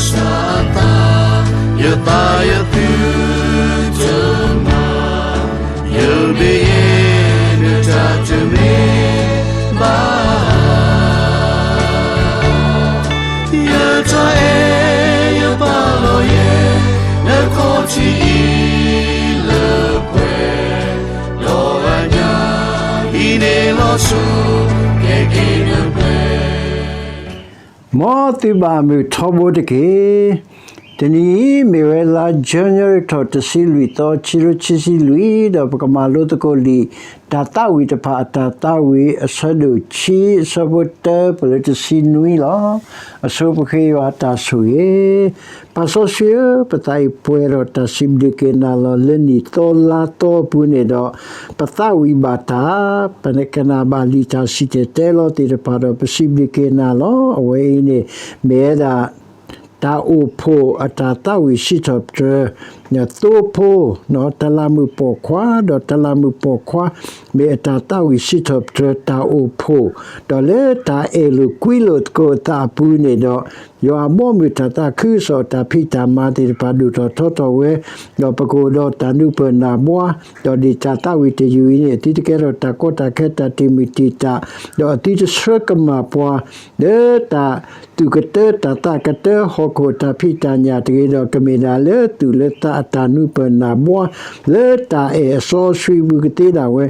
စၢ်အသး, ယသးယသုတမၤ, ယမ့ၢ်ယတၢ်တမ့ၢ်ဘၣ်, ယတၢ်အဲၣ်ယပာ်လီၤယဲ, နခီၣ်ထံးအံၤလၢပှဲၤ, ဒီးအညၣ်အံၤန့ၣ်လီၤစိၤ, ကဲက့ၤနပှဲၤ မ်သုဘၣ်မုာ်ထီဘိတက့ၢ်. တနံၤအံၤမ့ၢ်ဝဲလါ January ထီၣ်တဆံလွံၢ်သီ ခံကထိခံဆံလွံၢ် ဒီးပကမၤလိသကိးလံာ် တၢ်သးဝံၣ်တဖၣ်အတၢ်သးဝံၣ် အဆၢဒိၣ်ခံ အဆၢဖိတၢ ပလၢတဆံနွံလီၤ. အဆိပဃ့ယွၤတၢ်ဆိၣ်ဂ့ၤ ပၢ်စီဆှံဧၢ, ပသးအံၤပှဲၤဒီးတၢ်စံးဘျုးက့ၤနၤလီၤ. လၢနံၣ်သီလါသီအပူၤန့ၣ်ဒီး ပသးဝံၣ်ဘၣ်တၢ်, ပကနၣ်ဘၣ်လံာ်တၢ်စံၣ်တဲၤတဲလီၤသ့ၣ်တဖၣ်ဒီး ပစံးဘျုးက့ၤနၤလီၤ. အဝဲအံၤန့ၣ် မ့ၢ်ဝဲဒၣ် တၢ်အိၣ်ဖှိၣ်အတၢ်သးဝံၣ်စံးထီၣ်ပတြၢၤ သိဖိ, တလးမုၣ်ပိာ်ခွါ, ဒီးတလးမုၣ်ပိာ်ခွါ မ့ၢ်အတၢ်သးဝံၣ်စံးထီၣ်ပတြၢၤ တၢ်အိၣ်ဖှိၣ်, ဒီးလၢတၢ်အဲၣ်လိာ်ကွံလိာ်သကိးအသးအပူၤန့ၣ်ဒီး ယွၤအဘီအမုၢ်တၢ်သးခုကစီၣ် တၢ်ဖံးတၢ်မၤသ့ၣ်တဖၣ် ဒိၣ်ထီၣ်ထီထီၣ်ဝဲ, ဒီးပကအိၣ်ဒီးတၢ်နူၢ်ပၢၢ်နၢ်ဘှါ, ဒီးဒ်တၢ်သးဝံၣ်တယုၢ်အံၤန့ၣ် အသုတကဲထီၣ်တၢ်ကီတၢ်ခဲ တၢ်တံာ်မုၢ်တံာ်တာ်, ဒီးအသုတဆှၢကမၣ်ပှၤ လၢတၢ်သူၣ်ကတၢ တၢ်သးကတၢ ဟီၣ်ခိၣ်တၢ်ဖံးတၢ်ညၣ်တဂ့ၤဒီး ကမ့ၢ်ဒၣ်လၢသူၣ်လၢသးအတၢ်နူၢ်ပၢၢ်နၢ်ဘှါ လၢတၢ်အဲၣ်အစီအဆှံပူၤကသ့ဒၣ်ဝဲ,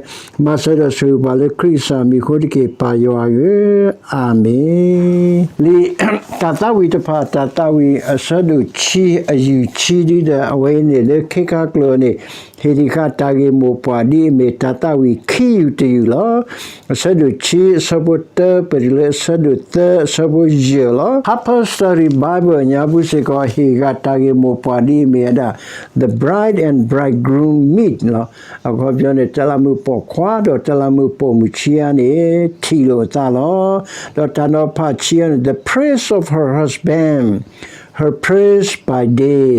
မၤစၢၤဒီးဆိၣ်ဂ့ၤပှၤလၢခရံာ်ကစၢ်မံၤအဃိတက့ၢ် ပၢ်ယွၤဧၢ, အၤမ့ၣ်. လံာ်တၢ်သးဝံၣ်တဖၣ် တၢ်သးဝံၣ်အဆၢဒိၣ်ခံ အယုၢ်ခံဒုဒီး အဝဲအံၤန့ၣ် လၢခ့ခါကျိာ်န့ၣ် ဟ့ၣ်ဒံးဃာ်တၢ်ဂ့ၢ်မိၢ်ပှၢ်ဒ်အမ့ၢ် တၢ်သးဝံၣ်ခံယုၢ်တယုၢ်လီၤ. အဆၢဒိၣ်ခံ အဆၢဖိတၢ ပတုၤလၢအဆၢဒိၣ်သၢ အဆၢဖိယဲၢ်လီၤ. Harper Study Bible အညါပူၤစ့ၢ်ကီး ဟ့ၣ်ဂ့ၤတၢ်ဂ့ၢ်မိၢ်ပှၢ်ဒ်အမ့ၢ်ဝဲဒၣ် The Bride and Bridegroom Meet လီၤ. အခီပညီန့ၣ် တလးမုၣ်ပိာ်ခွါ ဒီးတလးမုၣ်ပိာ်မုၣ်ခံဂၤန့ၣ် ထံၣ်လိာ်အသးလီၤ. ဒီးတၢ်နီၤဖးခံဂၤန့ၣ် The Praise of Her Husband, Her Praise by Day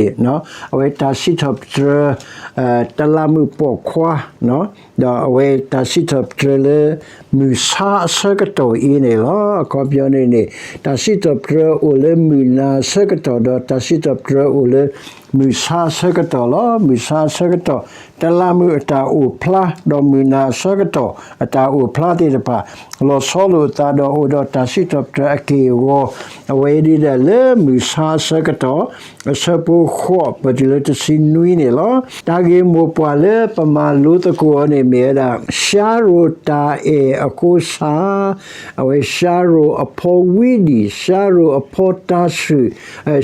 အဝဲတၢ်စံးထီၣ်ပတြၢၤ တလးမုၣ်ပိာ်ခွါ ဒီးအဝဲတၢ်စံးထီၣ်ပတြၢၤလၢ မုၢ်ဆါအဆၢကတီၢ်အံၤန့ၣ်လီၤ. အခီပညီန့ၣ်န့ၣ် တၢ်စံးထီၣ်ပတြၢၤအိၣ်လၢမုၢ်နၤအဆၢကတီၢ် ဒီးတၢ်စံးထီၣ်ပတြၢၤအိၣ်လၢ မုၢ်ဆါအဆၢကတီၢ်လီၤ. မုၢ်ဆါအဆၢကတီၢ် တလးမုၣ်အတၢ်အိၣ်ဖျါ ဒီးမုၢ်နၤအဆၢကတီၢ်အတၢ်အိၣ်ဖျါသ့ၣ်တဖၣ် လီၤဆီလိာ်အသးဒီးအိၣ်ဒီးတၢ်စံးထီၣ်ပတြၢၤအက့ၢ်အဂီၤ အဝဲဒၣ်လၢမုၢ်ဆါအဆၢကတီၢ် အဆၢဖိဃိး ပတုၤလၢတဆံနွံန့ၣ်လီၤ. တၢ်ဂ့ၢ်မိၢ်ပှၢ်လၢပမၤလိသကိးအီၤန့ၣ်မ့ၢ်ဝဲဒၣ် ရှၤရိာ်တၢ်အဲၣ်အဃိဆၣ်, အဝဲရှၤရိာ်အဖီဝံဒံၣ်, ရှၤရိာ်အဖီတၤဆှုၣ်,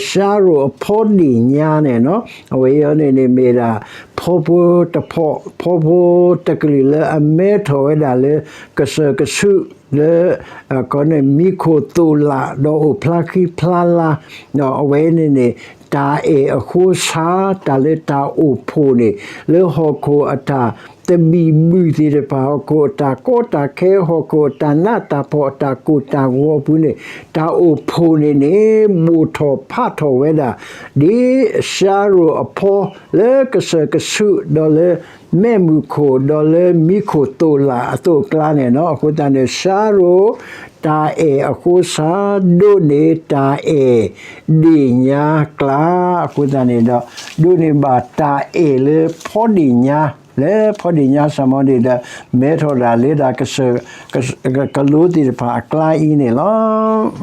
ရှၤရိာ်အဖီဒ့ၣ်ညါန့ၣ် အဝဲအံၤန့ၣ်န့ၣ်မ့ၢ်ဒၣ် ဖီဖိတဖီ, ဖီဖိတကလုာ်လၢအမဲထီၣ်ဝဲဒၣ်လၢ ကစၢၢ်ကဆူးလၢ ကီန့ၣ်မံခိၣ်သိၣ်လး ဒီးအိၣ်ဖျါဃံဖျါလၤ, ဒီးအဝဲန့ၣ်န့ၣ် တၢ်အဲၣ်အဃိဆၣ် တၢ်လၢတၢ်အိၣ်ဖှိၣ်န့ၣ် လၢဟီၣ်ခိၣ်အတၢ်သဘံၣ်ဘုၣ်သ့ၣ်တဖၣ် ဟီၣ်ခိၣ်အတၢ်ကီတၢ်ခဲ ဟီၣ်ခိၣ်အတၢ်နးတၢ်ဖှီၣ် အတၢ်ကိၢ်တၢ်ဂီၤအပူၤန့ၣ် တၢ်အိၣ်ဖှိၣ်န့ၣ်န့ၣ် ဘိၣ်ထီၣ်ဖးထီၣ်ဝဲဒၣ် ဒ်ရှၤရိာ်အဖီ လၢကစၢၢ်ကဆူး ဒီးလၢမဲးမုၢ်ခိၣ် ဒီးလၢမံခိၣ်သိၣ်လးအသိးအကျါန့ၣ်လီၤ. အဃိသတးန့ၣ် ရှၤရိာ်တၢ်အဲၣ်အဃိဆၣ် ဒိးန့ၢ်တၢ်အဲၣ်ဒ့ၣ်ညါကျါ, အဃိသတးန့ၣ်ဒီး ဒိးန့ၢ်ဘၣ်တၢ်အဲၣ်လၢဖီဒ့ၣ်ညါ, လၢဖီဒ့ၣ်ညါစ့ၢ်မီၤန့ၣ်ဒီး မဲထီၣ်ဒၣ်လၢတၢ်ကစၢၢ်ကလိသ့ၣ်တဖၣ်အကျါအံၤန့ၣ်လီၤ.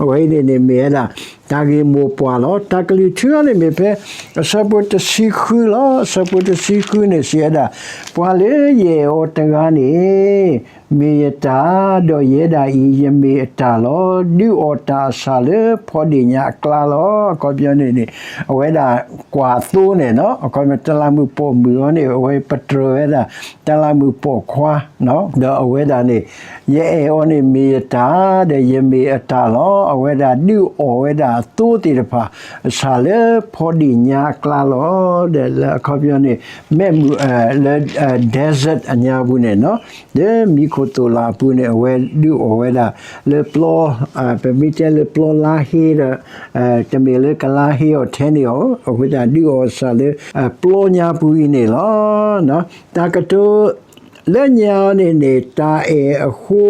အဝဲအံၤန့ၣ်န့ၣ်မ့ၢ်ဝဲဒၣ် တၢ်ဂ့ၢ်မိၢ်ပှၢ်လီၤ. တၢ်ကလုၢ်ထူအံၤန့ၣ်မ့ၢ်ဖဲ အဆၢဖိတဆံဃုလီၤ. အဆၢဖိတဆံဃုန့ၣ်စံးဝဲဒၣ်, ပှၤလၢယအဲၣ်အီၤတဂၤန့ၣ် မ့ၢ်ယတၢ်, ဒီးယဲဒၣ်အံၤ ယမ့ၢ်အတၢ်လီၤ. ဒုးအီၣ်တၢ်အဆၣ်လၢဖီဒ့ၣ်ညါအကျါလီၤ. အခီပညီန့ၣ်န့ၣ် အဝဲဒၣ်ကွၢ်သိန့ၣ်လီၤ. အခီပညီ တလးမုၣ်ပိာ်မုၣ်အံၤန့ၣ် အဝဲပတြၢၤဝဲဒၣ် တလးမုၣ်ပိာ်ခွါ ဒီးအဝဲဒၣ်န့ၣ် ယအဲၣ်အီၤန့ၣ်မ့ၢ်ယတၢ်, ဒီးယမ့ၢ်အတၢ်လီၤ. အဝဲဒၣ်ဒုးအီၣ်ဝဲဒၣ်အသိသ့ၣ်တဖၣ် အဆၣ်လၢဖီဒ့ၣ်ညါအကျါလီၤ. ဒီးလၢအခီပညီန့ၣ် မဲးမုၢ် လၢ desert အညါပူၤန့ၣ်လီၤ. လၢမံခိၣ်သိၣ်လးအပူၤန့ၣ် အဝဲဒုးအီၣ်ဝဲဒၣ်လၢပျီ, ပမ့ၢ်တဲလၢပျီလါဟ့ဒီး တမ့ၢ်လၢကလါဟ့အီၤထဲန့ၣ်အီၤ, အဃိသတးဒုးအီၣ်ဆၣ်လၢ ပျီညါပူၤအံၤန့ၣ်လီၤ. တၢ်ကတိၤလၢညါအံၤန့ၣ်န့ၣ် တၢ်အဲၣ်အဃိ,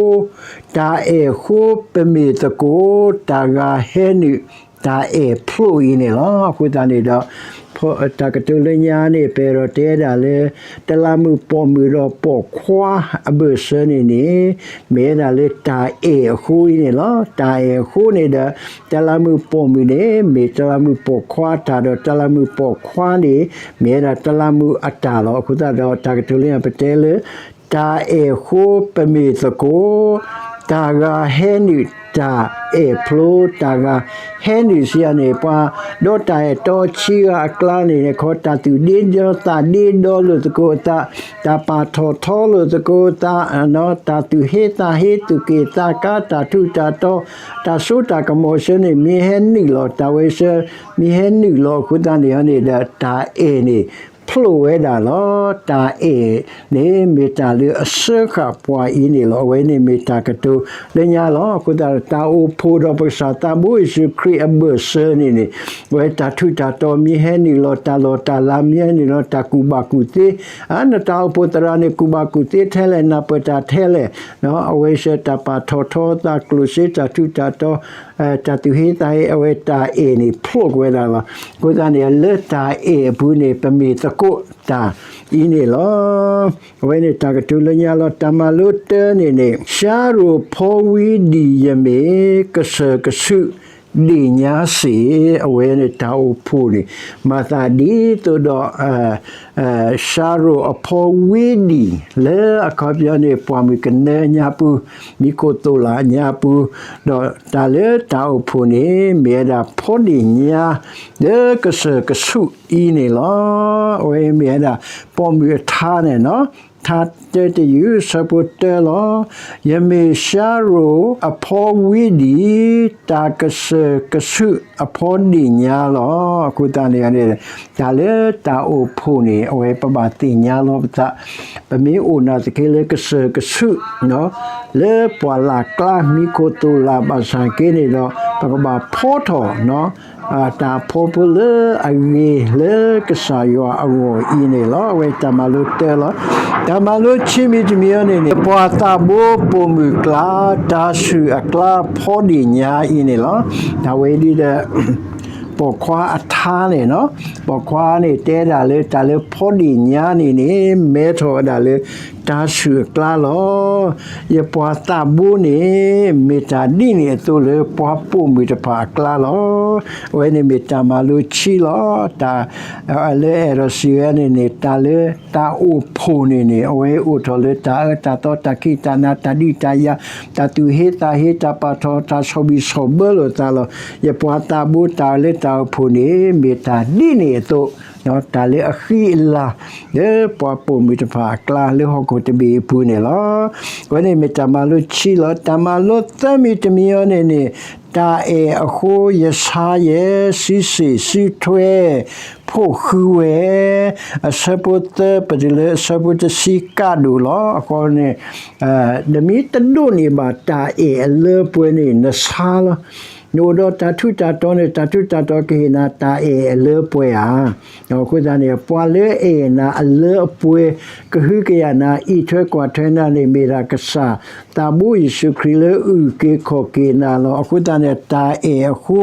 တၢ်အဲၣ်အဃိပမ့ၢ်သကိး တၢ်ဂၤဟဲနုာ် တၢ်အဲၣ်ဖျိအံၤန့ၣ်လီၤ. အဃိသတးန့ၣ်ဒီး တၢ်ကတိၤလၢညါန့ၣ် ပအဲၣ်ဒိးတဲဒၣ်လၢ တလးမုၢ်ပိာ်မုၣ်ဒီးပိာ်ခွါအဘၢၣ်စၢၤန့ၣ်န့ၣ် မ့ၢ်ဝဲဒၣ်လၢတၢ်အဲၣ်အဃိအံၤန့ၣ်လီၤ. တၢ်အဲၣ်အဃိန့ၣ်ဒီး တလးမုၢ်ပိာ်မုၣ်န့ၣ် မ့ၢ်တလးမုၢ်ပိာ်ခွါတၢ်ဒီး တလးမုၢ်ပိာ်ခွါန့ၣ် မ့ၢ်ဝဲဒၣ်တလးမုၢ်အတၢ်လီၤ. အဃိသတးဒီး တၢ်ကတိၤလၢညါပတဲလၢ တၢ်အဲၣ်အဃိပမ့ၢ်သကိး, တၢ်ဂၤဟဲနုာ်တၢ်အဲၣ်ဖျိ, တၢ်ဂၤဟဲနုာ်စံးယၤန့ၣ် ပှၤဒီးတၢ်အဲၣ်တီဆံဂၤအကျါန့ၣ် ခီတၢ်သူၣ်ဒ့ဒီသးဒ့ဒီလိာ်သကိးအသး, တၢ်ပာ်ထီၣ်ထီလိာ်သကိးအသး, တၢ်သူၣ်ဟ့သးဟ့သူၣ်က့ၣ်သးကါ တၢ်ထူးတၢ်တီၤ, တၢ်စိတၢ်ကမီၤစၢၤန့ၣ် မ့ၢ်ဟဲနုာ်လီၤ, တၢ်ဝဲစၢၤ မ့ၢ်ဟဲနုာ်လီၤအဃိသတးန့ၣ်န့ၣ်ဒီး တၢ်အဲၣ်န့ၣ် ဖျိးဝဲဒၣ်လီၤ. တၢ်အဲၣ်န့ၣ် မ့ၢ်တၢ်လၢအစၢဃာ်ပှၤအံၤန့ၣ်လီၤ. အဝဲန့ၣ်မ့ၢ်တၢ်ကတိၤလၢညါလီၤ. အဃိသတးဒီး တၢ်အိၣ်ဖှိၣ်ဒီးပကစၢ်သးဘိယ့ၣ်ၡူးခရံာ်အဘၢၣ်စၢၤန့ၣ်န့ၣ် အဝဲတၢ်ထူးတၢ်တီၤမ့ၢ်ဟဲနုာ်လီၤ, တၢ်လီၢ်တၢ်လၤမ့ၢ်ဟဲနုာ်လီၤ, တၢ်ကူၣ်ဘၣ်ကူၣ်သ့, နတၢ်အိၣ်ဖှိၣ်သရၣ်န့ၣ် ကူၣ်ဘၣ်ကူၣ်သ့ထဲလဲၣ်, နၢ်ပၢၢ်တၢ်ထဲလဲၣ်, အဝဲစၢၤတၢ်ပာ်ထီၣ်ထီသးကျိၣ်စ့ တၢ်ထူးတၢ်တီၤ တၢ်သူၣ်ဟ့သးဟ့ အဝဲတၢ်အဲၣ်န့ၣ်ဖျိးကွံာ်ဝဲဒၣ်လီၤ. အဃိသတးန့ၣ် လၢတၢ်အဲၣ်အပူၤန့ၣ် ပမ့ၢ်သကိးတၢ်အံၤန့ၣ်လီၤ. အဝဲန့ၣ်တၢ်ကတိၤလၢညါလီၤ. တၢ်မၤလိတၢန့ၣ်န့ၣ် ရှၤရိာ်ဖီဝံဒံၣ်ယမ့ၢ် ကစၢၢ်ကဆူးဒ့ၣ်ညါစ့ၢ်, အဝဲန့ၣ်တၢ်အိၣ်ဖှိၣ်န့ၣ် မၤသးဒ်သိးဒီး ရှၤရိာ်အဖီဝံဒံၣ် လၢအခီပညီန့ၣ် ပှၢ်မုၢ်ကနၢညါပူၤ, မံခိၣ်သိၣ်လးညါပူၤ, ဒီးတၢ်လၢတၢ်အိၣ်ဖှိၣ်န့ၣ် မ့ၢ်ဝဲဒၣ်ဖီဒ့ၣ်ညါ လၢကစၢၢ်ကဆူးအံၤန့ၣ်လီၤ. အဝဲမ့ၢ်ဝဲဒၣ် ပိာ်မုၣ်အထါန့ၣ်နီၤ, ထါတၢတယုၢ် ဆၢဖိတၢလီၤ. ယမ့ၢ်ရှၤရိာ်အဖီဝံဒံၣ် တၢ်ကစၢၢ်ကဆူးအဖီဒ့ၣ်ညါလီၤ. အဃိသတးန့ၣ် တၢ်လၢတၢ်အိၣ်ဖှိၣ်န့ၣ် အဝဲပဘၣ်သ့ၣ်ညါလီၤပသး, ပမ့ၢ်အိၣ်နာ်သက့လၢကစၢၢ်ကဆူး လၢပှၢ်လၢ်ကျါ မံခိၣ်သိၣ်လးဘၣ်ဆၣ်က့န့ၣ်ဒီး ပကဘၣ်ဖီထီၣ် တၢ်ဖီဖိလၢအဂ့ၤလၢကစၢ်ယွၤအဂီၢ်အံၤန့ၣ်လီၤ. အဝဲတၢ်မၤလိတၢလီၤ. တၢ်မၤလိဆံမံၤတမံၤအံၤန့ၣ်န့ၣ် ပှၤသးဘိပိာ်မုၣ်ကျါ တၢ်ဆူၣ်အကျါဖီဒ့ၣ်ညါအံၤန့ၣ်လီၤ. တၢ်ဝဲဒ်ဒီး ပိာ်ခွါအထါန့ၣ်နီၤ, ပိာ်ခွါန့ၣ်တဲဒၣ်လၢတၢ်လၢဖီဒ့ၣ်ညါန့ၣ်န့ၣ် မဲထီၣ်ဝဲဒၣ်လၢတၢ်ဆူၣ်အကျါလီၤ. ယပှၤသးဘိန့ၣ် မ့ၢ်တၢ်ဒ်န့ၣ်အသိးလၢပှၤပိာ်မုၣ်တဖၣ်အကျါလီၤ. အဝဲန့ၣ်မ့ၢ်တၢ်မၤလိဆံလီၤ. တၢ် လၢအဲၣ်ဒိးစံးဝဲန့ၣ်န့ၣ် တၢ်လၢတၢ်အိၣ်ဖှိၣ်န့ၣ်န့ၣ် အဝဲအိၣ်ထီၣ်လၢတၢ်အၢတၢ်သီ တၢ်ခံးတၢ်နၤ တၢ်ဒုးတၢ်ယၤ တၢ်သူၣ်ဟ့သးဟ့ တၢ်ပာ်ထီၣ် တၢ်ဆီၣ်ဘံၣ်ဆီၣ်ဘၢလိာ်သးလီၤ. ယပှၤသးဘိတၢ်လၢတၢ်အိၣ်ဖှိၣ်န့ၣ် မ့ၢ်တၢ်ဒ်န့ၣ်အသိး တၢ်လၢအဃံအလၤ လၢပှၤပိာ်မုၣ်တဖၣ်အကျါလၢဟီၣ်ခိၣ်တဘ့ၣ်အပူၤန့ၣ်လီၤ. အဝဲန့ၣ်မ့ၢ်တၢ်မၤလိဆံလီၤ. တၢ်မၤလိသၢမံၤတမံၤအံၤန့ၣ်န့ၣ် တၢ်အဲၣ်အဃိ ယဆါယဲၢ် စုစ့ၣ်စုထွဲ ဖိးဃုဝဲ အဆၢဖိသၢ ပတုၤလၢအဆၢဖိတဆံကးဒိၣ်လီၤ. အဃိန့ၣ် နမ့ၢ်တဒိးန့ၢ်ဘၣ်တၢ်အဲၣ်အလၢပှဲၤန့ၣ် နဆါလီၤ. နအိၣ်ဒီးတၢ်ထူးတၢ်တီၤန့ၣ် တၢ်ထူးတၢ်တီၤကဟ့ၣ်နၤတၢ်အဲၣ်အလၢပှဲၤဧါ. အဃိသတးန့ၣ် ပှၤလၢအအဲၣ်နၤအလၢအပှဲၤ ကဟုကယာ်နၤ အံးထွဲကွၢ်ထွဲနၤန့ၣ် မ့ၢ်ဒၣ်ကစၢ်သးဘိယ့ၣ်ၡူးခရံာ်လၢအုၣ်က့ၤခီၣ်က့ၤနၤလီၤ. အဃိသတးန့ၣ် တၢ်အဲၣ်အဃိ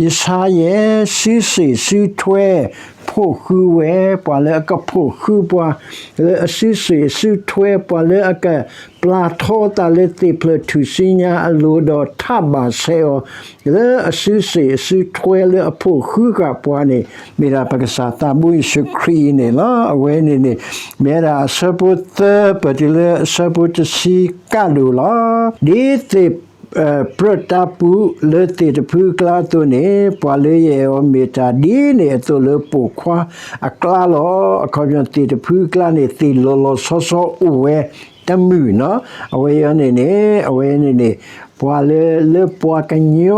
ယဆါယဲၢ် စုစ့ၣ်စုထွဲ ဖိးဃုဝဲ ပှၤလၢအကဖိးဃုပှၤ လၢအစုစ့ၣ်စုထွဲ ပှၤလၢအကပျၢ်ထီသးလၢသ့ၣ်ဖျၢၣ်ထူၣ်စုညါအလိၤ ဒီးထးဘၣ်ဆဲးအီၤ လၢအစုစ့ၣ်စုထွဲလၢအဖိးဃုဃာ်ပှၤန့ၣ် မ့ၢ်ဒၣ်ပကစၢ်သးဘိယ့ၣ်ၡူးခရံာ်အံၤန့ၣ်လီၤ. အဝဲန့ၣ်န့ၣ် မ့ၢ်ဝဲဒၣ်အဆၢဖိသၢ ပတုၤလၢအဆၢဖိတဆံကးဒိၣ်လီၤ. ဒ်သ့ၣ်ပြၢးတၢ်ပူၤလၢသ့ၣ်တဖုအကျါအသိးန့ၣ် ပှၤလၢယအဲၣ်အီၤမ့ၢ်တၢ်ဒ်န့ၣ်အသိးလၢပိာ်ခွါအကျါလီၤ. အခီပညီသ့ၣ်တဖုအကျါန့ၣ် သ့ၣ်လီၤလီၤဆီဆီအိၣ်ဝဲတမုာ်နီၤ. အဝဲအံၤန့ၣ်န့ၣ် အဝဲန့ၣ်န့ၣ် ပှၤလၢ လၢပှၤကညီ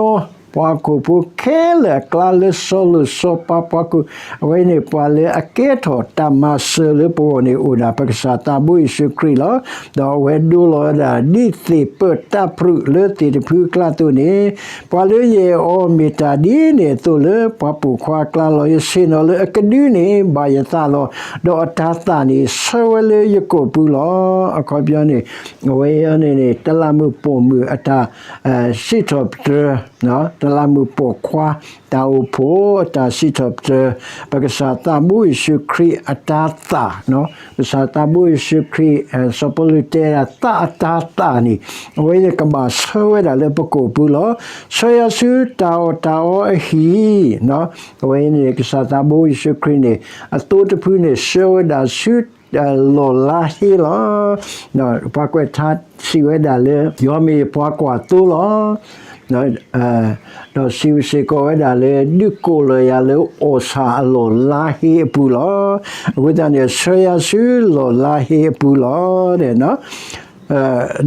ပှၤဟီၣ်ခိၣ်ဖိခဲလၢာ်အကျါ လၢစီၤလိၤစီၤပၤပှၤခိၣ် အဝဲန့ၣ် ပှၤလၢအကဲထီၣ်တၢ်မၤစၢၤလၢပဂီၢ်န့ၣ် အိၣ်ဒၣ်ပကစၢ်သးဘိယ့ၣ်ၡူးခရံာ်လီၤ. ဒီးအဝဲဒိလီၤဝဲဒၣ်ဒ်သ့ၣ်ပၢၢ်တၢ်ပြူးလၢသ့ၣ်တဖုအကျါအသိးန့ၣ် ပှၤလၢယအဲၣ်အီၤမ့ၢ်တၢ်ဒ်န့ၣ်အသိးလၢပှၤပိာ်ခွါအကျါလီၤ. ယဆ့ၣ်နီၤလၢအကဒုန့ၣ်ဘၣ်ယသးလီၤ. ဒီးအတၤသၣ်န့ၣ်ဆၢဝဲလၢယကိာ်ပူၤလီၤ. အခီပညီန့ၣ် အဝဲအံၤန့ၣ်န့ၣ် တလးမုၢ်ပိာ်မုၣ်အတၢ် စံးထီၣ်ပတြၢၤ တလးမူးပိာ်ခွါ တၢ်အိၣ်ဖှိၣ်အတၢ်စံးထီၣ်ပတြၢၤ ပကစၢ်သးဘိယ့ၣ်ၡူးခရံာ်အတၤသၣ်, ကစၢ်သးဘိယ့ၣ်ၡူးခရံာ် စီၤပီလူးတဲဒၣ်သးအတၤသၣ်န့ၣ် အဝဲန့ၣ်ကဘၣ်ဆှၢဝဲဒၣ်လၢပကိာ်ပူၤလီၤ. ဆှၢယၤဆူတၢ်အီၣ်တၢ်အီအဟံၣ်, အဝဲန့ၣ် ကစၢ်သးဘိယ့ၣ်ၡူးခရံာ်န့ၣ် အသိတဖုန့ၣ် ဆှၢဝဲဒၣ်ဆူ လီၢ်လါဟ့လီၤ. ပှၤကွဲးထါစံးဝဲဒၣ်လၢ ယွၤမ့ၢ်ပှၤကွၢ်သိလီၤ. ဒီးစံးစ့ၢ်ကီးဝဲဒၣ်လၢ ဒုးကိးလီၤယၤလၢအီၣ်ဆၣ်အလီၢ်လါဟ့အပူၤလီၤ. အဃိသတးန့ၣ် ဆှၢယၤဆူလီၢ်လါဟ့အပူၤလီၤ.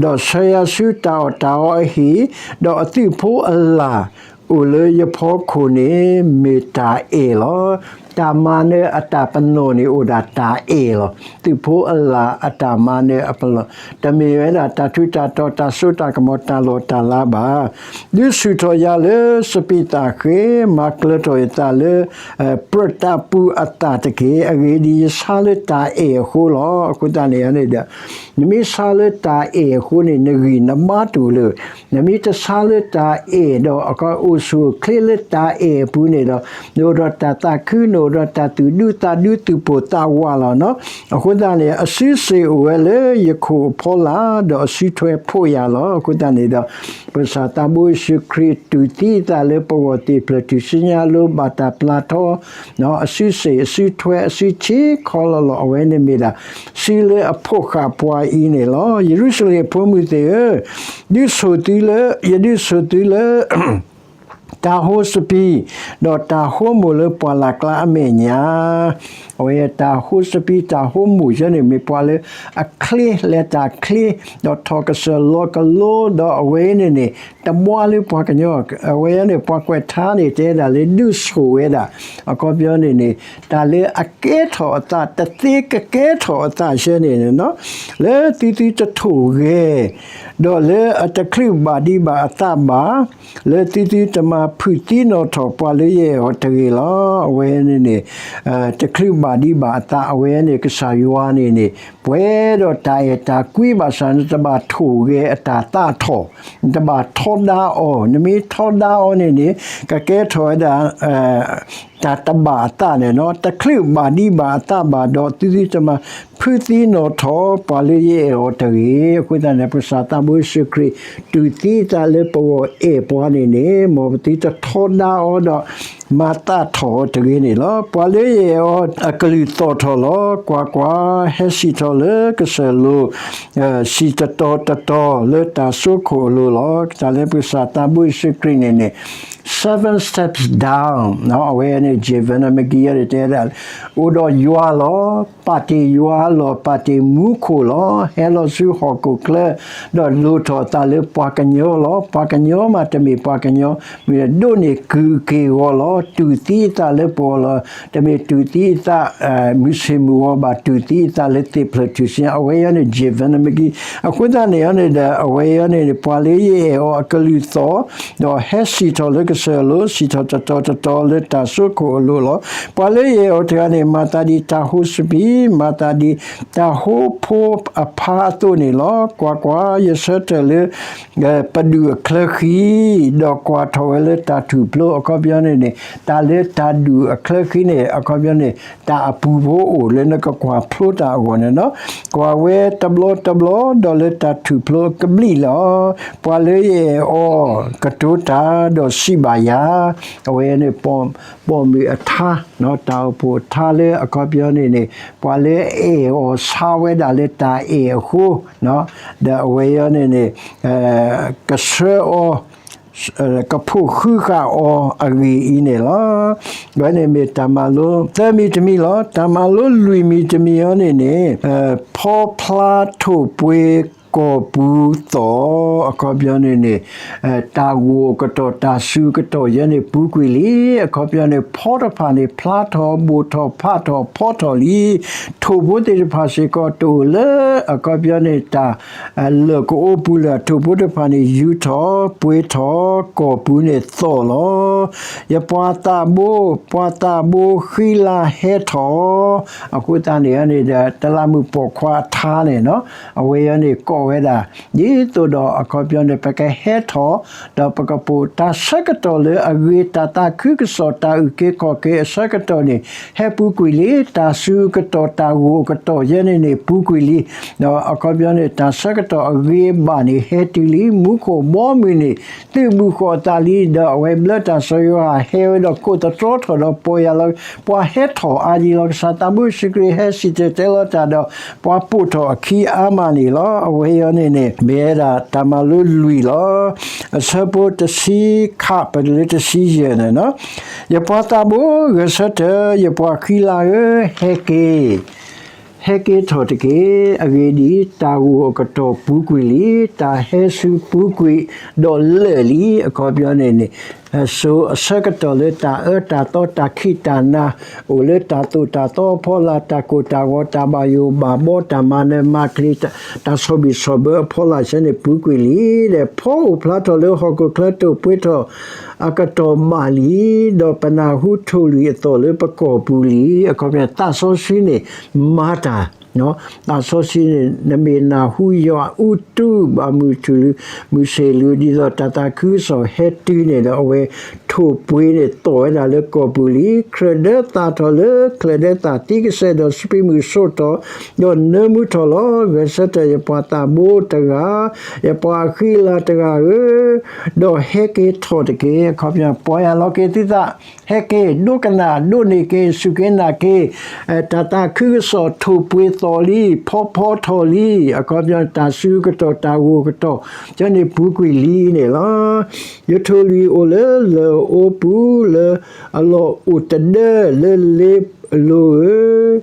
ဒီးဆှၢယၤဆူတၢ်အီၣ်တၢ်အီအဟံၣ်, ဒီးအသုးဖိအလၣ်အိၣ်လၢယဖီခိၣ်န့ၣ် မ့ၢ်တၢ်အဲၣ်လီၤ. တၢ်မၤနၢၤအတၢ်ပနီၣ်န့ၣ်အိၣ်ဒၣ်တၢ်အဲၣ်လီၤ. သုးဖိအလၣ်အတၢ်မၤနၢၤအပနီၣ်, တမ့ၢ်ဝဲဒၣ်တၢ်ထူးတၢ်တီၤ တၢ်စိတၢ်ကမီၤ တၢ်လီၢ်တၢ်လၤဘၣ်. ဒုးဆူၣ်ထီၣ်ယၤလၢစပံးသၣ်ဃ့, မၤကျၢၤထီၣ်ယသးလၢ ပြၢးတၢ်ပူၤအသၣ်တက့ၢ်. အဂ့ၢ်ဒ်အံၤ, ယဆါလၢတၢ်အဲၣ်အဃိလီၤ. အဃိသတးန့ၣ်န့ၣ်ဒီး နမ့ၢ်ဆါလၢတၢ်အဲၣ်အဃိန့ၣ် နဂံၢ်နဘါတအိၣ်လၢၤ. နမ့ၢ်တဆါလၢတၢ်အဲၣ်ဒီး အကအိၣ်ဆူၣ်အိၣ်ချ့လၢတၢ်အဲၣ်အပူၤန့ၣ်ဒီး နအိၣ်ဒီးတၢ်သးခု, နအိၣ်ဒီးတၢ်သူၣ်ဒူသးဒူ သူၣ်ပိၢ်သးဝးလီၤ. အဃိသတးန့ၣ် အစုစ့ၣ်အိၣ်ဝဲလၢယခိၣ်အဖီလာ်, ဒီးအစုထွဲဖှိၣ်ယၤလီၤ. အဃိသတးန့ၣ်ဒီး ပကစၢ်သးဘိယ့ၣ်ၡူးခရံာ်တူၢ်သံအသးလၢပဂီၢ်သ့ၣ်ဖျၢၣ်ထူၣ်စုညါအလိၤ ဘၣ်တၢ်ပျၢ်ထီ အစုစ့ၣ် အစုထွဲ အစုဆ့ခီလီၤလီၤ အဝဲန့ၣ်မ့ၢ်ဒၣ် စုလၢအဖိးဃာ်ပှၤအံၤန့ၣ်လီၤ. ယရူၤၡလ့ၣ်အဖိမုၣ်သ့ၣ်ဧၢ, ဒုးဆိၣ်သုလၢ, ယဒုးဆိၣ်သုလၢ တၢ်ဟိစပံး, ဒီးတၢ်ဟိမိၢ်လၢပှၢ်လၢ်ကျါအမဲာ်ညါ, အဝဲတၢ်ဟိစပံး တၢ်ဟိမိၢ်ယဲန့ၣ် မ့ၢ်ပှၤလၢအချ့ လဲၤတၢ်ချ့, ဒီးထီၣ်ကစၢၢ်လီၤကလိ ဒီးအဝဲန့ၣ်န့ၣ် တဘှါလၢပှၤကညီ, အဝဲန့ၣ် ပှၤကွဲးထါန့ၣ် တဲဒၣ်လၢဒုးဆိၣ်ဝဲဒၣ်, အခီပညီန့ၣ်န့ၣ် တၢ်လၢအကဲထီၣ်အသး တသ့ကကဲထီၣ်အသးယဲန့ၣ်န့ၣ် လၢသုသုတထိၣ်ဂဲၤ ဒီးလၢအတချုးဘၣ်ဒံးဘၣ်အသးဘၣ်, လၢသုသုတမၤဖုးသံနီၣ်ထီၣ်ပှၤလၢယအဲၣ်အီၤတဂ့ၤလီၤ. အဝဲန့ၣ်န့ၣ် တချုးဘၣ်ဒံးဘၣ်အသး အဝဲန့ၣ် ကစၢ်ယွၤန့ၣ်န့ၣ် ပှဲၤဒီးတၢ်အဲၣ်တၢ်ကွံဘၣ်ဆၣ် နတဘၣ်ထိၣ်ဂဲၤအတၢ်သးထီၣ်, နတဘၣ်ထီဒါအီၤ, နမ့ၢ်ထီဒါအီၤန့ၣ်န့ၣ် ကကဲထီၣ်ဝဲဒၣ် တၢ်တဘၣ်အသးန့ၣ်လီၤ. တချုးဘၣ်ဒံးဘၣ်အသးဘၣ်ဒီး သုသုတမၤ ဖုးသံနီၣ်ထီၣ်ပှၤလၢယအဲၣ်အီၤတဂ့ၤ. အဃိသတးန့ၣ် ပကစၢ်သးဘိယ့ၣ်ၡူးခရံာ် တူၢ်သံအသးလၢပဂီၢ်အဲၣ်ပှၤန့ၣ်န့ၣ် မ်ပသုတထီဒါအီၤဒီး မၤသးထီၣ်အီၤတဂ့ၤန့ၣ်လီၤ. ပှၤလၢယအဲၣ်အီၤအကလုၢ်သီၣ်ထီၣ်လီၤ. ကွၢ်ကွၢ်, ဟဲစံၣ်ထီၣ်လၢကစၢၢ်လိၤ စံၣ်တတီၤတတီၤလၢတၢ်စိခိၣ်အလိၤလီၤ. တၢ်လၢပကစၢ်သးဘိယ့ၣ်ၡူးခရံာ်န့ၣ်န့ၣ် seven steps down အဝဲန့ၣ် James Van Meegeren တဲဒၣ် အိၣ်ဒီးယွၤလီၤ. ပာ်တ့ၢ်ယွၤလီၤ. ပာ်တ့ၢ်မူခိၣ်လီၤ. ဟဲလီၤဆူဟီၣ်ခိၣ်ချၢ ဒီးလိၣ်ထီၣ်အသးလၢပှၤကညီလီၤ. ပှၤကညီမးတမ့ၢ်ပှၤကညီ မ့ၢ်ဒိးန့ၢ်ကုၢ်က့ၢ်ဂီၤလီၤ. တူၢ်သံအသးလၢပဂီၢ်လီၤ. တမ့ၢ်တူၢ်သံအသး မုၢ်ဆ့ၣ်မုၢ်ဂီၤဘၣ်, တူၢ်သံအသးလၢသ့ၣ်ဖျၢၣ်ထူၣ်စုညါ အဝဲအံၤန့ၣ် James Van Meegeren. အဃိသတးန့ၣ်န့ၣ်ဒီး အဝဲအံၤန့ၣ် ပှၤလၢယအဲၣ်အီၤအကလုၢ်သီၣ် ဒီးဟဲစံၣ်ထီၣ်လၢကစၢၢ်လိၤ စံၣ်ထီၣ်တတီၤတတီၤလၢတၢ်စိခိၣ်အလိၤလီၤ. ပှၤလၢယအဲၣ်အီၤတဂၤန့ၣ် မၤသးဒ်တၢ်ဟိစပံး, မၤသးဒ်တၢ်ဟိဖိအဖါအသိးန့ၣ်လီၤ. ကွၢ်ကွၢ်, ယဆၢထၢၣ်လၢ ပဒုၣ်အချၢဃံ, ဒီးကွၢ်ထီၣ်ဝဲလၢတၢ်ထူၣ်ဖျိ အခီပညီန့ၣ်န့ၣ် တၢ်လၢတၢ်ဒုၣ်အချၢဃံန့ၣ် အခီပညီန့ၣ် တၢ်အပူၤဖိအိၣ်လၢနကကွၢ်ဖျိတၢ်အဂီၢ်န့ၣ်လီၤ. ကွၢ်ဝဲတဘျီတဘျီ ဒီးလၢတၢ်ထူၣ်ဖျိအကဘျံးလီၤ. ပှၤလၢယအဲၣ်အီၤ ကတိၤတၢ်ဒီးစံးဘၣ်ယၤ, အဝဲန့ၣ် ပိာ်မုၣ်အထါ, တၢ်အိၣ်ဖှိၣ်အထါလၢအခီပညီန့ၣ်န့ၣ် ပှၤလၢအအဲၣ်အီၤဆါဝဲဒၣ်လၢတၢ်အဲၣ်အဃိ, ဒီးအဝဲအံၤန့ၣ်န့ၣ် ကဆှၢအီၤ ကဖိၣ်ဃုဃာ်အီၤအဂ့ၢ်အံၤန့ၣ်လီၤ. အဝဲန့ၣ်မ့ၢ်တၢ်မၤလိသၢမံၤတမံၤလီၤ. တၢ်မၤလိလွံၢ်မံၤတမံၤအံၤန့ၣ်န့ၣ် ဖီဖျါထိၣ်ပှ့ၤကီၢ်ပူၤသီၣ် အခီပညီန့ၣ်န့ၣ် တၢ်ဂိၢ်ကတီၢ် တၢ်စူၤကတီၢ်ယဲန့ၣ် ပူၤကွံာ်လံ. အခီပညီန့ၣ် ဖီတဖၣ်န့ၣ် ဖျါထီၣ် ဘိၣ်ထီၣ် ဖးထီၣ် ဖီထီၣ်လံ. ထိၣ်ဖိသ့ၣ်တဖၣ်စ့ၢ်ကီးတအိၣ်လၢ အခီပညီန့ၣ် တၢ် လၢၢ်ကအိပူၤလၢ ထိၣ်ဖိတဖၣ်န့ၣ် ယူၤထီၣ် ပှ့ၤထီၣ် ကီၢ်ပူၤန့ၣ်သီၣ်လီၤ. ယပှၤသးဘိ, ပှၤသးဘိဃံလၤဟဲထီၣ်, အဃိသတးန့ၣ်န့ၣ်ဒီး တလးမူးပိာ်ခွါအထါန့ၣ်လီၤ. အဝဲအံၤန့ၣ် ဝဲဒၣ် ဒ်သိးဒီးအခီပညီန့ၣ် ပကဟဲထီၣ် ဒီးပကပိာ်တၢ်ဆၢကတီၢ်လၢအဂ့ၤ တၢ်သးခုကစီၣ် တၢ်အုၣ်က့ၤခီၣ်က့ၤအဆၢကတီၢ်န့ၣ် ဟဲပူၤကွံာ်လံ, တၢ်စူၤကတီၢ် တၢ်ဂိၢ်ကတီၢ်ယဲန့ၣ်န့ၣ် ပူၤကွံာ်လံ, ဒီးအခီပညီန့ၣ် တၢ်ဆၢကတီၢ်အဂ့ၤအဘၣ်န့ၣ် ဟဲတုၤလံ, မူခိၣ်ဘီမုၢ်န့ၣ် သုးဘူးဃီၤအသးလံ, ဒီးအဝဲဘျၢတၢ်စီၤယိၤဟၣ်ဟဲဝဲဒီးကိးသတြီထီၣ်ဒီးပီၢ်ယၢ်လီၤ, ပှၤဟဲထီၣ်အါဒံးလီၤ. ကစၢ်သးဘိယ့ၣ်ၡူးခရံာ်ဟဲစံၣ်တဲၤတဲလီၤတၢ်ဒီး ပှၤပိာ်ထီၣ်အခံအါမးန့ၣ်လီၤ. အဝဲအံၤန့ၣ်န့ၣ် မ့ၢ်ဝဲဒၣ်တၢ်မၤလိလွံၢ်လီၤ. အဆၢဖိတဆံခံ ပတုၤလၢတဆံယဲၢ်န့ၣ်လီၤ. ယပှၤသးဘိ, ဂဲၤဆၢထၢၣ်, ယပှၤခံလါဧၢ, ဟဲက့ၤ ဟဲက့ၤထီၣ်တက့ၢ်. အဂ့ၢ်ဒ်အံၤ, တၢ်ဂိၢ်အကတီၢ်ပူၤကွံာ်လံ, တၢ်ဟဲစူၤပူၤကွံာ်ဒီးလၢာ်လံ. အခီပညီန့ၣ်န့ၣ် စိၤအဆၢကတီၢ်လၢတၢ်အၢတၢ်သီ တၢ်ခံးတၢ်နၤ အိၣ်လၢတၢ်သိၣ်တၢ်သီအဖီလာ်, တၢ်ကိၢ်တၢ်ဂီၤ, တၢ်ဘၣ်ယိၣ်ဘၣ်ဘီ, တၢ်မၤနၢၤမၤကျ့ၤ, တၢ်ဆီၣ်ဘံၣ်ဆီၣ်ဘၢအဖီလာ်ဆၢန့ၣ် ပူၤကွံာ်လံ. ဒီးဖီအိၣ်ဖျါထီၣ်လၢဟီၣ်ခိၣ်ချၢ တိာ်ပှ့ၤထီၣ်အကတီၢ်ဘၣ်လံ, ဒီးပနၢ်ဟူထိၣ်လွံၢ်အသီၣ်လၢပကီၢ်ပူၤလံ. အခီပညီ သးစီဆှံန့ၣ် မၤတၢ် သးစီဆှံန့ၣ် နမ့ၢ်နၢ်ဟူယွၤအူတူၢ် ဘၣ်မုၢ်ထူၣ်လံ မုၢ်ဆ့ၣ်လံ ဒ်သိးတၢ်သးခုကစီၣ်ဟဲတုၤန့ၣ်ဒီး အဝဲထိၣ်ပှ့ၤန့ၣ်သီၣ်ဝဲဒၣ်လၢကီၢ်ပူၤလံ. ချၢၣ်ဒၢသၣ်ထီၣ်လၢချၢၣ်ဒၢသၣ်သံကစဲၢ်ဒီး စပံးမုၢ်စိာ်ထီၣ် ဒီးနၢမူထီၣ်လီၤ. ဂဲၤဆၢထၢၣ် ယပှၤသးဘိတဂၤ, ယပှၤအဃံအလၤတဂၤဧၢ, ဒီးဟဲက့ၤထီၣ်တက့ၢ်. အခီပညီ ပီၢ်ယၢ်လီၤက့ၤသုသး ဟဲက့ၤ ဒိကနၣ်ဒိးန့ၢ်က့ၤ စူၢ်က့ၤနာ်က့ၤ တၢ်သးခုကစီၣ်ထိၣ်ပှ့ၤသီၣ်လံ ဖီဖီထီၣ်လံ. အခီပညီ တၢ်စူၤကတီၢ် တၢ်ဂိၢ်ကတီၢ် ကန့ၣ်ပူၤကွံာ်လံန့ၣ်လီၤ. ယထိၣ်လွံၢ်အိၣ်လၢလၢၢ်အအိပူၤ လၢအလီၢ်အိၣ်တဒၢ လၢလ့လိၤဧၢ,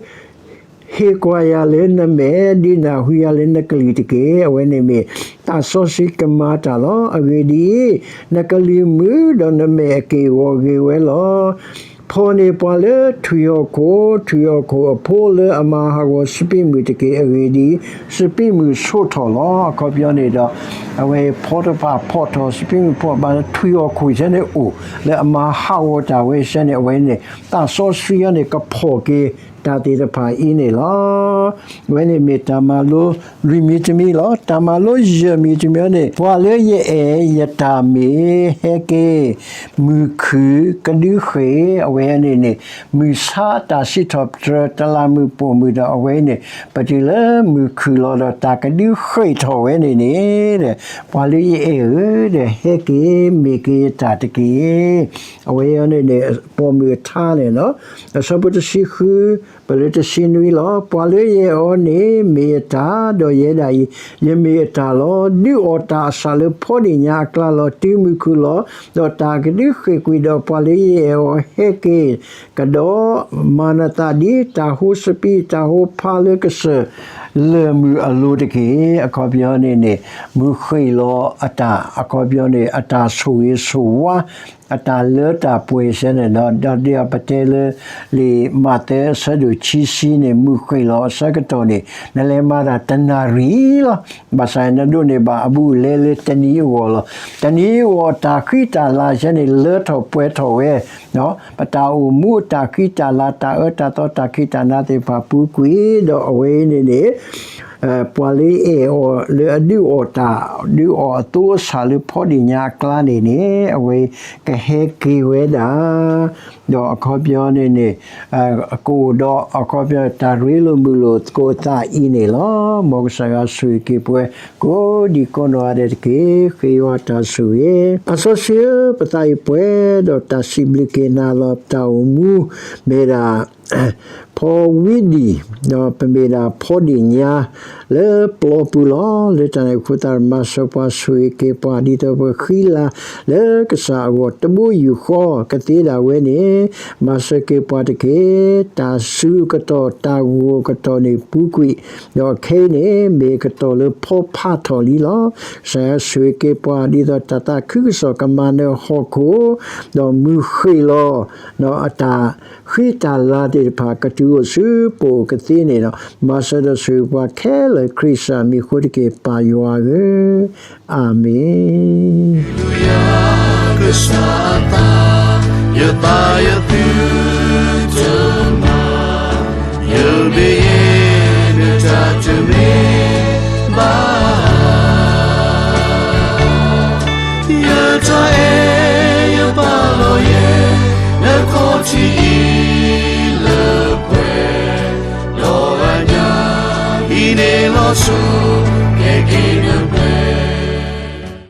ဟ့ၣ်ကွၢ်ယၤလၢနမဲာ် ဒုးနၢ်ဟူယၤလၢနကလုၢ်တက့ၢ်. အဝဲန့ၣ်မ့ၢ် သးစီဆှံကမၤတၢ်လီၤ. အဂ့ၢ်ဒ်အံၤ, နကလုၢ်မုာ် ဒီးနမဲာ်အက့ၢ်အဂီၤဂ့ၤဝဲလီၤ. ဖီၣ်န့ၢ်ပှၤလၢထွံၣ်ဟီၣ်ခိၣ်, ထွံၣ်ဟီၣ်ခိၣ်အဖိလၢအမၤဟးဂီၤစပံးမုၢ်တက့ၢ်. အဂ့ၢ်ဒ်အံၤ, စပံးမုၢ်ဆိးထီၣ်လီၤ. အခီပညီန့ၣ်ဒီး အဝဲဖီတဖၣ်ဖီၣ်ထီၣ် စပံးမုၢ်ဖီၣ်ဘၣ် ထွံၣ်ဟီၣ်ခိၣ်ဆၢန့ၣ်အိၣ် လၢအမၤဟးဂီၤတၢ်ဝဲဆၢန့ၣ် အဝဲန့ၣ် သးစီဆှံအံၤန့ၣ် ကဖီၣ်က့ၤတၢ်သ့ၣ်တဖၣ်အံၤန့ၣ်လီၤ. အဝဲန့ၣ်မ့ၢ်တၢ်မၤလိလွံၢ်မံၤတမံၤန့ၣ် ပှၤလၢယအဲၣ်ယတၢ်မ့ၢ်ဟဲက့ၤ မုၢ်ခုၣ်ကဒုဃ့ၢ် အဝဲန့ၣ်န့ၣ် မုၢ်ဆါတၢ်စံးထီၣ်ပတြၢၤ တလးမုၢ်ပိာ်မုၣ်ဒီး အဝဲန့ၣ် ပတုၤလၢမုၢ်ခုၣ်လီၤဒီး တၢ်ကဒုဃ့ၢ်ထီၣ်ဝဲန့ၣ်န့ၣ် ပှၤလၢယအဲၣ်ဧၢဒီး ဟဲက့ၤ မ့ၢ်က့ၤယတၢ်တက့ၢ်. အဝဲအံၤန့ၣ်န့ၣ် ပိာ်မုၣ်အထါန့ၣ်လီၤ. အဆၢဖိတဆံဃု ပတုၤလၢတဆံနွံလီၤ. ပှၤလၢယအဲၣ်အီၤန့ၣ် မ့ၢ်ယတၢ်, ဒီးယဲဒၣ်အံၤ ယမ့ၢ်အတၢ်လီၤ. ဒုးအီၣ်တၢ်အဆၣ်လၢဖီဒ့ၣ်ညါအကျါလီၤ. တုၤမုၢ်ခုၣ်လီၤ ဒီးတၢ်ကဒုဃ့ၢ်ကွံာ်ဒီး ပှၤလၢယအဲၣ်အီၤဟဲက့ၤကဒီး, မၤနသးဒ်တၢ်ဟိစပံး တၢ်ဟိဖါလၢကစၢၢ်လၢၢ်မုၢ်အလိၤတက့ၢ်. အခီပညီန့ၣ်န့ၣ် မုၢ်ဃ့ၢ်လီၤအတၢ် အခီပညီန့ၣ် အတၢ်ဆိၣ်ဂ့ၤဆိၣ်ဝါ အတၢ်လၢတၢ်ပှဲၤဆၢန့ၣ်ဒီး ဒီးဒ်ပတဲလၢ လံာ်မးသဲအဆၢဒိၣ်ခံဆံန့ၣ် မုၢ်ဃ့ၢ်လီၤအဆၢကတီၢ်န့ၣ် နလဲၤမၤတၢ်တနၣ်ရံၣ်လီၤ. ဘၣ်ဆၣ်နဒိးန့ၢ်ဘၣ်အဘူးအလဲလၢတနံၤအဂီၢ်လီၤ. တနံၤအဂီၢ်တၢ်ဃံတၢ်လၤဆၢန့ၣ် လၢထီၣ်ပှဲၤထီၣ်ဝဲ ပတၢ်အိၣ်မူအတၢ်ဃံတၢ်လၤ တၢ်အၢတၢ်သီ တၢ်ခံးတၢ်နၤသ့ၣ်တဖၣ်ပူၤကွံာ် ဒီးအဝဲအံၤန့ၣ်န့ၣ် ပှၤလၢအအဲၣ်အီၤလၢအဒုးအီၣ်တၢ် ဒုးအီၣ်အသိအဆၣ်လၢဖီဒ့ၣ်ညါအကျါန့ၣ်န့ၣ် အဝဲကဟဲက့ၤဝဲဒၣ် ဒီးအခီပညီန့ၣ်န့ၣ် ကအိၣ်ဒီးအခီပညီ တၢ်ရ့လိာ်မုာ်လိာ်သကိးအသးအံၤန့ၣ်လီၤ. မ်ကစၢ်ယွၤဆိၣ်ဂ့ၤက့ၤပှၤ ကိးဒံကိးနီၢ်ဂၤဒဲးတက့ၢ်. ဃ့ယွၤတၢ်ဆိၣ်ဂ့ၤ သးစီဆှံဧၢ, ပသးအံၤပှဲၤဒီးတၢ်စံးဘျုးက့ၤနၤလီၤ. ပတၢ်အိၣ်မူ မ့ၢ်ဒၣ် ဖီဝံဒံၣ် ဒီးပမ့ၢ်ဒၣ်ဖီဒ့ၣ်ညါ လၢပျီပူၤလီၤ. လၢတၢ်န့ၣ်အဃိသတး မၤစၢၤပှၤဆိၣ်ဂ့ၤက့ၤပှၤ ဒ်သိးပကဃံလၤလၢကစၢ်အဂီၢ်တဘိယူၢ်ဃီကသ့ဒၣ်ဝဲန့ၣ် မၤစၢၤက့ၤပှၤတက့ၢ်. တၢ်စူၤကတီၢ်တၢ်ဂိၢ်ကတီၢ်န့ၣ်ပူၤကွံာ် ဒီးခဲအံၤန့ၣ် မ့ၢ်ကတီၢ်လၢဖီဖးထီၣ်လံလီၤ. ကစၢ်ယွၤဆိၣ်ဂ့ၤက့ၤပှၤ ဒ်သိးတၢ်သးခုကစီၣ်ကမၤနၢၤဟီၣ်ခိၣ် ဒီးမုၢ်ဃ့ၢ်လီၤ ဒီးအတၢ် ဃံတၢ်လၤသ့ၣ်တဖၣ်ကတုၤအိၣ်ဆူပအိၣ်ကသ့န့ၣ်ဒီး မၤစၢၤဒီးဆိၣ်ဂ့ၤပှၤခဲလၢာ် ခရံာ်ကစၢ်မံၤအဃိတက့ၢ် ပၢ်ယွၤဧၢ, အၤမ့ၣ်. စီၤ